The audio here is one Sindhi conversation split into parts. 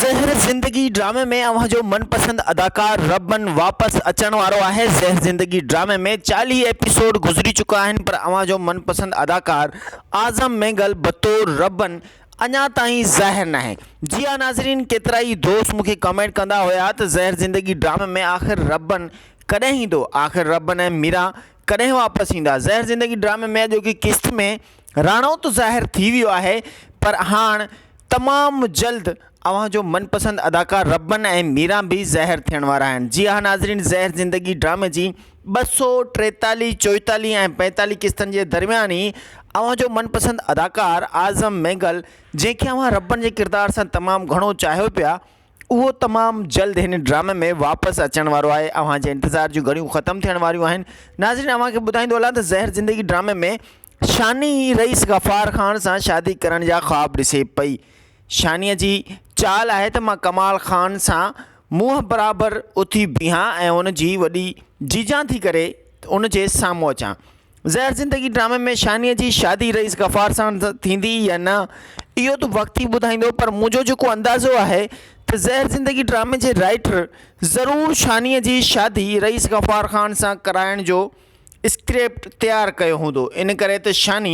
زهر زندگي ڊرامي ۾ اوهان جو من پسند اداڪار ربن واپس اچڻ وارو آهي زهر زندگي ڊرامي ۾ 40 ايپيسوڊ گذري چڪا آهن پر اوهان جو من پسند اداڪار اعظم مينگل بطور ربن اڃا تائين ظاهر ناهي جي ها ناظرين ڪيترائي دوست مون کي ڪمينٽ ڪندا هيا ته زهر زندگي ڊرامي ۾ آخر ربن ڪڏهن ايندو آخر ربن ۽ ميرا ڪڏهن واپس ايندا زهر زندگي ڊرامي ۾ اڄوڪي قسط ۾ راڻو ته ظاهر ٿي ويو آهي پر هاڻ تمام جلد اوهان جو من پسند اداڪار ربن ۽ ميران به ظاهر ٿيڻ وارا آهن جي ها ناظرين زهر زندگي ڊرامي جي 243 44 ۽ 45 قسطن جي درميان ئي اوهان جو من پسند اداڪار اعظم مينگل جنهن کي اوهان ربن جي ڪردار سان تمام گهڻو چاهيو پيا اهو تمام جلد هن ڊرامي ۾ واپس اچڻ وارو آهي اوهان جي انتظار جون گهڙيون ختم ٿيڻ واريون آهن ناظرين اوهان کي ٻڌائيندو هلان ته زهر زندگي ڊرامي ۾ شاني رئيس غفار خان سان شادي ڪرڻ جا خواب ڏسي پئي شاني جي چال آهي ته مان ڪمال خان سان منهن برابر اٿي بيهان ۽ ان جي وڏي جيجان ٿي ڪري ان جي سامهون اچان زهر زندگي ڊرامي ۾ شانيء جي شادي رئيس غفار سان ٿيندي يا نه اهو ته وقت ئي ٻڌائيندو پر منهنجو جيڪو اندازو آهي ته زهر زندگي ڊرامي جي رائيٽر ضرور شانيء جي شادي رئيس غفار خان سان ڪرائڻ جو اسڪرپٽ تيار ڪيو هوندو ان ڪري ته شاني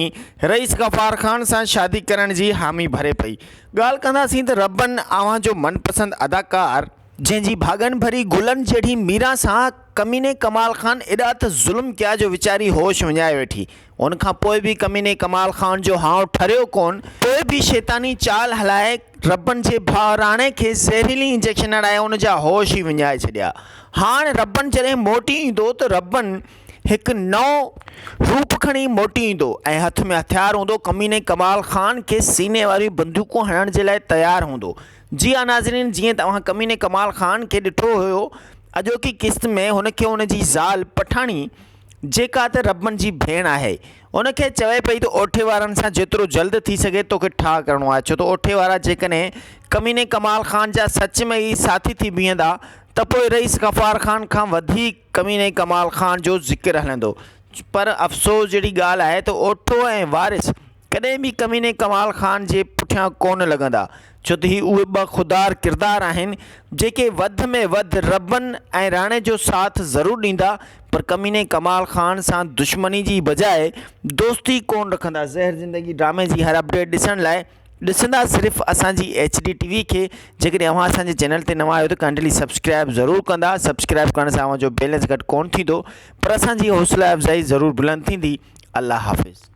رئيس غفار خان سان شادي ڪرڻ جي حامي ڀري پئي. ڳالهه ڪنداسين ته ربن اوهان جو من پسند اداڪار، جنهن جي ڀاڳن ڀري گلن جهڙي ميران سان ڪميني ڪمال خان ايڏا ته ظلم ڪيا جو ويچاري هوش وڃائي ويٺي. ان کان پوء به ڪميني ڪمال خان جو هانء ٺريو ڪونه، پوء به شيطاني چال هلائي ربن جي ڀاء راڻي کي زهريلي انجيڪشن هڻائي ان جا هوش ئي وڃائي ڇڏيا. هاڻ ربن جڏهن موٽي ايندو ته ربن هڪ نئون روپ کڻي موٽي ايندو ۽ هٿ ۾ هٿيار هوندو، ڪميني ڪمال خان کي سيني واريون بندوقون هڻڻ جي لاء تيار هوندو. جي ها ناظرين جيئن ته اوهان ڪميني ڪمال خان کي ڏٺو هيو اڄوڪي قسط ۾ هن کي هن جي زال پٺاڻي جيڪا ته ربن جي ڀيڻ آهي ان کي چوي پئي ته اوٺي وارن سان جيترو جلد ٿي سگهي توکي ٺاهه ڪرڻو آهي ڇو ته اوٺي وارا جيڪڏهن ڪميني ڪمال خان جا سچ ۾ ئي ساٿي ٿي بيهندا ته پوء رئيس غفار خان کان وڌيڪ ڪميني ڪمال خان جو ذڪر هلندو پر افسوس جهڙي ڳالهه آهي ته اوٺو ۽ وارث ڪڏهن به ڪميني ڪمال خان جي پٺيان ڪونه لڳندا، ڇو ته هي اهي ٻه خوددار ڪردار آهن، جيڪي وڌ ۾ وڌ ربن ۽ راڻي جو ساٿ ضرور ڏيندا، پر ڪميني ڪمال خان سان دشمني جي بجاء دوستي ڪونه رکندا. زهر زندگي ڊرامي جي هر اپڊيٽ ڏسڻ لاء ڏسندا صرف اسان جي ايڇ ڊي ٽي وي کي. جيڪڏهن اوهان اسان جي چينل تي نوان آهيو ته ڪائنڊلي سبسڪرائب ضرور ڪندا. سبسڪرائب ڪرڻ سان اوهان جو بيلنس گهٽ ڪونه ٿيندو، پر اسان جي حوصله افزائي ضرور بلند ٿيندي. الله حافظ.